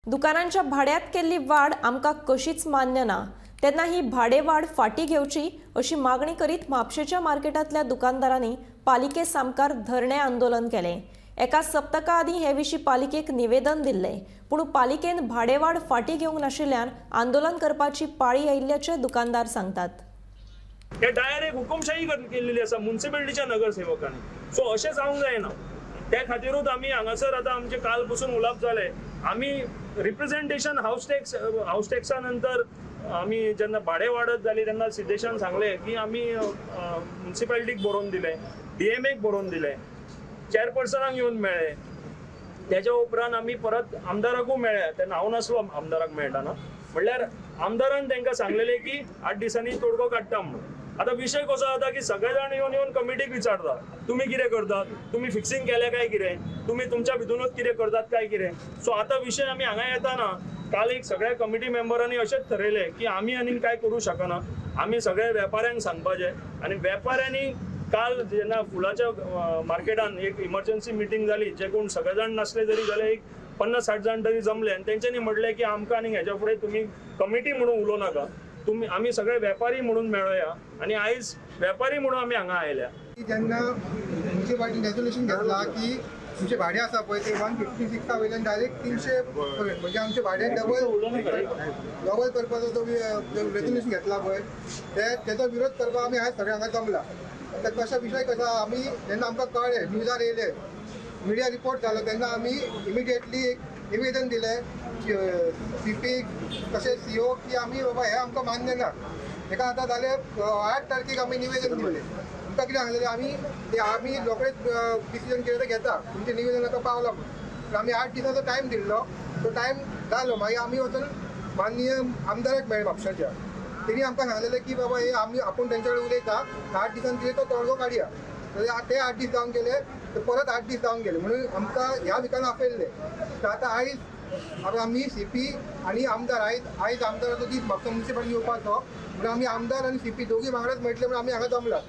दुकानांच्या भाड्यात केल्ली वाड आमकां कशीच मान्य ना, तेन्ना ही भाडेवाड फाटी घेवची अशी मागणी करीत म्हापशेच्या मार्केटांतल्या दुकानदारांनी पालिके सामकार धरणे आंदोलन केलें। एका सप्तका आदीं हे विशीं पालिकेक निवेदन दिल्लें, पूण पालिकेन भाडेवाड फाटी घेवंक नाशिल्ल्यान आंदोलन करपाची पाळी आयिल्ल्याचें दुकानदार सांगतात। हे डायरेक्ट हुकुमशाही केल्ली आसा म्युनिसिपालिटीच्या नगरसेवकांनी। सो अशें जावंक जायना, त्या खातीरूच आमी हांगासर आतां आमचे काल पसून उलोवप जालें। आमी रिप्रेझेंटेशन हाऊस टॅक्स, हाऊस टॅक्सा नंतर आमी जेन्ना भाडें वाडत जाली तेन्ना सिद्धेशान सांगलें की आमी म्युनिसिपालिटीक बरोवन दिलें, डीएमएक बरोवन दिलें, चेअरपर्सनाक येवन मेळ्ळे। तेच्या उपरांत आमी परत आमदाराकूय मेळ्ळे, तेन्ना हांव नासलो आमदाराक मेळटना, म्हणल्यार आमदारान तांकां सांगलेलें की 8 दिसांनी तोडगो काडटा म्हणून। आतां विशय कसो जाता की सगळे जाण येवन येवन कमिटीक विचारता, तुमी कितें करतात, तुमी फिक्सिंग केलें काय कितें, तुमी तुमच्या भितूनच कितें करतात काय कितें। सो आतां विशय आमी हांगा येताना काल एक सगळ्या कमिटी मेंबरांनी अशेंच थरयलें की आमी आनीक कांय करूं शकना, आमी सगळ्या वेपाऱ्यांक सांगपाचें। आनी वेपाऱ्यांनी काल जेन्ना फुलाच्या मार्केटान एक इमर्जन्सी मिटींग जाली, जे कोण सगळे जाण नासले तरी जाल्यार एक 50-60 जाण तरी जमले आनी तेंच्यांनी म्हणलें की आमकां आनीक हेच्या फुडें तुमी कमिटी म्हणून उलोवं नाका, तुमी आमी सगळे वेपारी म्हणून मेळोया। आनी आयज वेपारी म्हणून आमी हांगा आयल्या। जेन्ना म्युनिसिपालिटीन रेजोल्युशन घेतला की तुमचे भाडें आसा पळय ते 156 वयल्यान डायरेक्ट 300 म्हणजे आमचे भाडें डबल करपाचो जो रेजोल्युशन घेतला पळय ते तेजो विरोध करपाक आमी आयज सगळे हांगा जमला। आतां कशा विशय कसा आमी जेन्ना आमकां कळ्ळें, न्यूजार येयले, मिडिया रिपोर्ट जालो, तेन्ना आमी इमिडिएटली एक निवेदन दिलें सीपीक तशेंच सीओ की आमी बाबा हें आमकां मान्य ना। तेका आतां जालें 8 तारखेक आमी निवेदन दिलें। आमकां कितें सांगलेलें, आमी ते आमी रोखडेच डिसिजन कितें तें घेता, तुमचें निवेदन आतां पावलां म्हणून। आमी 8 दिसांचो टायम दिल्लो, तो टायम जालो। मागीर आमी वचून माननीय आमदाराक मेळ्ळे म्हापशाच्या, तेणी आमकां सांगलेलें की बाबा हे आमी आपूण तेंच्या कडेन उलयता, 8 दिसान कितें तो तोडगो काडया। ते 8 दीस जावन गेले, ते परत 8 दीस जावन गेले, म्हणून आमकां ह्या विकान आपयल्लें। तर आतां आयज आतां आमी सीपी आनी आमदार आयज आमदाराचो दीस म्हापसा म्युनिसिपालिटी येवपाचो म्हणून आमी आमदार आनी सीपी दोगी वांगडाच मेळटले म्हणून आमी हांगा जमला।